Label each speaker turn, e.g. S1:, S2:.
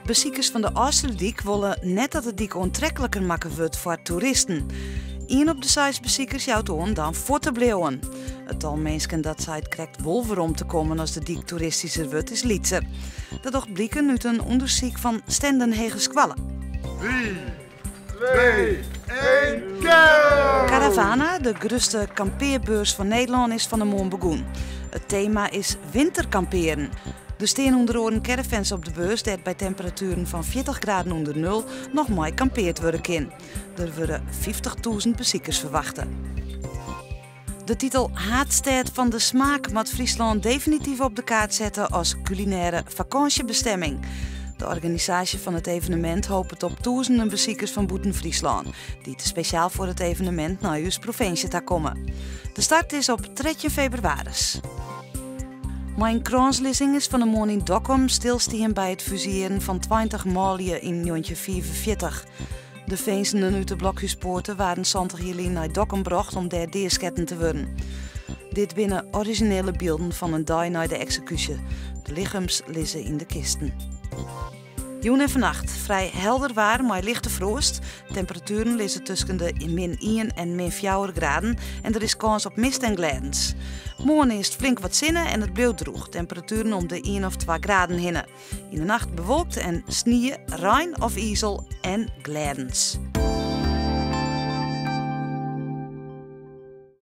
S1: Besikers fan de Ofslútdyk wolle net dat de dyk oantrekliker makke wurdt foar toeristen. Ien op de seis besikers jout oan dan fuort te bliuwen. It tal minsken dat seit krekt wol werom te kommen as de dyk toeristysker wurdt is lytser. Dat docht bliken út in ûndersyk fan Stenden Hegeskoalle.
S2: 3, 2, 1, go!
S1: Caravana, de grutste kampearbeurs fan Nederlân, is fan 'e moarn begûn. It tema is winterkampearen. Der stean ûnder oaren caravans op de beurs dêr't by temperatueren fan 40 graden ûnder nul noch mei kampeard wurde kin. Der wurde 50.000 besikers ferwachte. De titel Haadstêd fan de Smaak moat Fryslân definityf op de kaart sette as kulinêre fakânsjebestemming. De organisaasje fan it evenemint hopet op tûzenen besikers fan bûten Fryslân, dy't spesjaal foar it evenemint nei ús provinsje ta komme. De start is op 13 febrewaris. Mei in krânslizzing is fan 'e moarn yn Dokkum stilstien by it fusearjen fan 20 manlju yn 1945. De finzenen út de Blokhúspoarte waarden 70 jier lyn nei Dokkum brocht om dêr deasketten te wurden. Dit binne orizjinele bylden fan in dei nei de eksekúsje. De lichems lizze yn de kisten. Jûn en fannacht frij helder waar mei lichte froast. Temperatueren lizze tusken de min 1 en min 4 graden en der is kâns op mist en glêdens. Moarn earst flink wat sinne en it bliuwt drûch. Temperatueren om de 1 of 2 graden hinne. Yn de nacht bewolkt en snie, rein of izel en glêdens.